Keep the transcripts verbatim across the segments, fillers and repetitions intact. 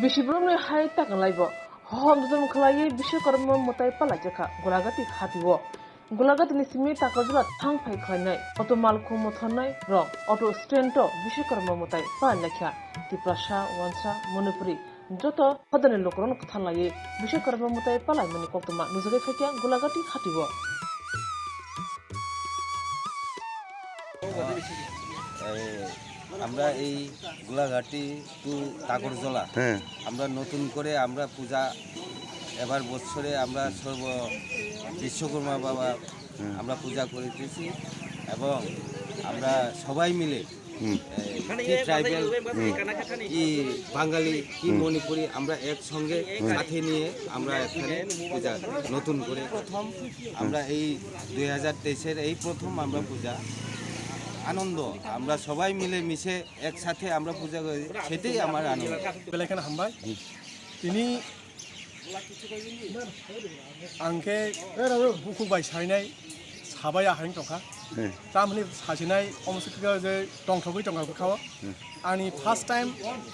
Bisi borokni hai takanlaibo hohom jojom khlaiwi Biswakarma mwtai palaijakha Gulagati hatio. Gulagati ni simi Takarjala thang phai khlainai auto malkhung mothornai rok auto stand o Biswakarma mwtai palailaikha. Tiprasa, Wansa, Manipuri joto hodani lukurokno kwtharlaiwi Biswakarma mwtai palaimani koktwma nujagwi phaikha Gulagati hatio. এই, আমরা এই গোলাঘাটি টু তাকরজলা, হ্যাঁ। আমরা নতুন করে আমরা পূজা, এবার বছরে আমরা সর্ব বিশ্বকর্মা বাবা, হ্যাঁ। আমরা পূজা করিতেছি এবং আমরা সবাই মিলে, হুম। এই, কি ট্রাইবাল, হুম। কি বাঙালি, কি হুম। মণিপুরি, আমরা একসঙ্গে হুম। সাথে নিয়ে আমরা এখানে পূজা নতুন করে প্রথম আমরা এই দুই হাজার তেইশের এই প্রথম আমরা পূজা আনন্দ, আমরা সবাই মিলে মিশে একসাথে আমরা পূজা করি, সেটাই আমার আনন্দ। Belai kheno hambai. Tini ang khe bukhuk bai sainai sabai ahai tongkha. Hmm. Tamni sasinai omo se khe je tongthogwi tongkha bwkhao. Hmm. Ani first time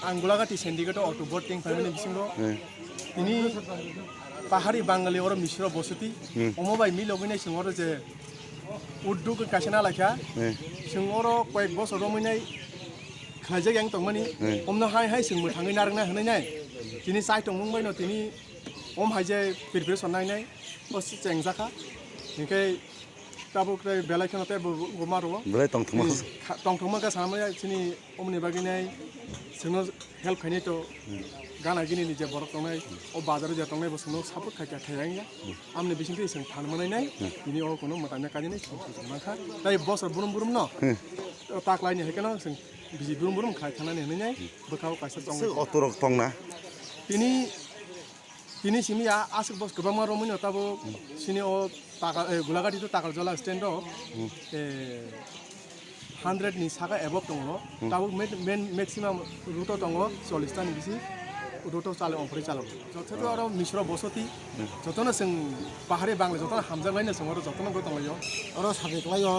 ang Gulagati syndicate o auto voting phaimani bisingo. Hmm. Tini pahari Bangali oro misro bosoti. Hmm. Omo bai milogwi nai sing oro je uddog kaisa na laikha. Hmm. Sing oro koyek bosor romwi nai khlaijak yang tongmani. Hmm. Omno hai hai sing mwthangwi narwkna hwnwi nai. Tini chai tongmung bai no tini om hai je preparation nai nai. O se chengjakha. Hinkhe tabuk tei belai kheno tei bo, bo, bo ma rwo. Belai tongthokma. Hmm, kha-, tongthokma khe sanamaya chini omoni bagwi nai chwngno help khainai to. Hmm. Gana gini ni je borok tongnai, o bazar o je tongnai bo chwngno support khai kha, khai yang ya. Hmm. Amni bising twi chwng phan manai nai, hmm, tini o kono mwtangna kani nai chwng chwng mankha. Tai bosor brum brum no. Hmm. O taklai ni hai kheno chwng bisi brum brum khai thanani hwnwi nai, hmm, bwkha o kaisa tongwi. Auto rok tongna. Tini Tini simi ya aswk bos kwbangma romwi no tabuk sini o Taka, eh, Gulagati to Takarjala stand o, hmm, eh, hundred ni saka above tongo. Hmm. Tabuk main, main maximum route o tongo chollish ta ni bisi route o chale ongkhorwi chalo. Joto, ah, oro misro bosoti, hmm, jotono chwng pahari Bangali jotono hamjak lai no chwng oro jotono bo tonglaio. Oro sabi kwlaio.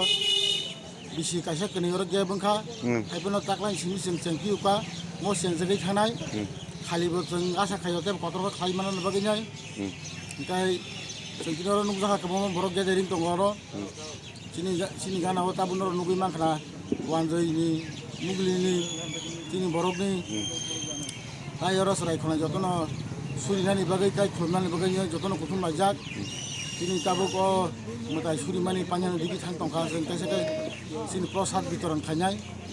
Bisi kaisa kwnwi oro gap wngkha. Hmm. Haiphano taklai simi chwng chengphi ukha, mo chengjagwi thanai. Hmm. Khalibo chwng asa khaio tei kotor khe khlai manna bagwi nai. Hmm. Hinkhe chwng tini oro nukjakha kwbangma borok gathering tongo oro. Hmm. Chini ga-, chini gana o tabukno oro nugwi mankha na Wanjoi ni, Mugli ni, chini borok ni. Hmm. Tai oro chwrai khwnai jotono surinani bagwi tai khulumnani bagwi jotono kuthum laijak. Tini tabuk o mwtai surimani painani digi thang tongkha, chwng kaisa khe chini prosad bitoron khainai.